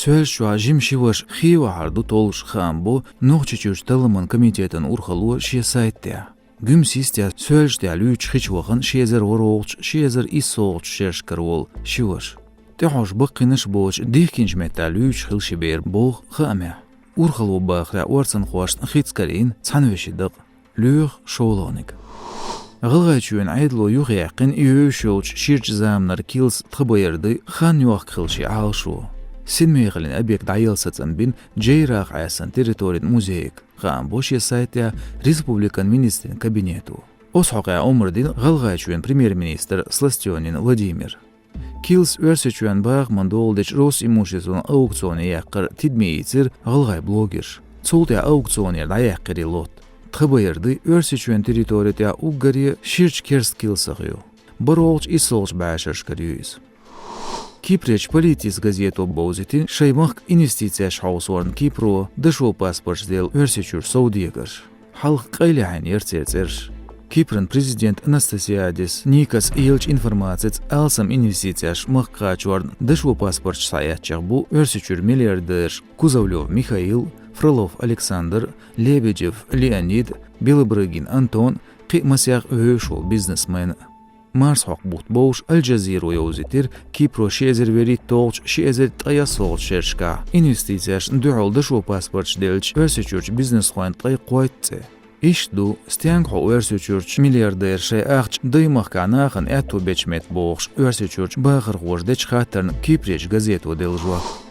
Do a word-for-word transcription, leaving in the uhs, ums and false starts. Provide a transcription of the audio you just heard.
Соьлжа чохь жима ши ваша хи вахьар ду толлуш хаам бо Нохчийчуьрчу талламан комитетан урхалло шен сайта тӀехь. Гуьмсан йистехь Соьлжа тӀехь луьйчу хи чу вахана ши эзар ворхӀалгӀачу, ши эзар иссалгӀачу шерашкара волу ши ваша. ТӀехьожу баккхийнаш а боцуш дихкинчу меттехь луьйчу хилла ши бер боху хаамехь. Урхалло бахарехь, орцанхошна хица карийна цхьаьна вешин дакъа. Лоьху шолгӀаниг. ГӀалгӀайчоьнан Ӏедало юхаяьккхина и вевзаш йолчу ширачу заманара килс тхан байрди хан йохка хилла шен Ӏалашо. Синмехаллин объект дӀаяла сацам бина Джейрах Ӏесан территорин музейга, хаам бо шен сайтехь республикан министрийн кабинето. Оцу хьокъехь омра дина ГӀалгӀайчоьнан премьер-министр Сластьонин Владимира. Килс Оьрсийчоьнан бахаман долу дечу Росимуществон аукционе яккхар тидаме йийцира гӀалгӀайн блогерша. Цул тӀаьхьа аукционера дӀаяьккхира и лот. Тхан байрди Оьрсийчоьнан территори тӀехь уггаре ширачу керста килсах ю. БархӀолгӀачу, иссалгӀачу бӀешерашкара ю иза. Кипрерчу Политис газето бовзийтина шайн махка инвестицеш хьовсорна Кипро дашо паспорташ делла Оьрсийчуьра совдегарш. Хьалха къайлаяьхьна яра церан цӀераш. Кипран президент Анастасиадис Никас еллачу информацица, алсам инвестицеш махка кхачорна дашо паспорташ схьаэцначех бу Оьрсийчуьра миллиардераш Кузовлёв Михаил, Фролов Александр, Лебедев Леонид, Белобрыгин Антон, кхин а масех вевзаш волу бизнесмен. Марсхьокху бутт бовзуш Аль-Джазира йовзийтира Кипро ши эзар вуьрхӀитталгӀачу, ши эзар ткъаесналгӀачу шерашкахь инвестицешна дуьхьал дашо паспорташ деллачу Оьрсийчуьрчу бизнесхойн ткъе кхойтта цӀе. Иштта ду, стенга хьо Оьрсийчуьрчу миллиардерша шайн ахча даймахкахь нахана аьтто бечу метта бохуш, Оьрсийчуьрчу бахархоша дечу хаттарна Кипрерчу газето делла жоп.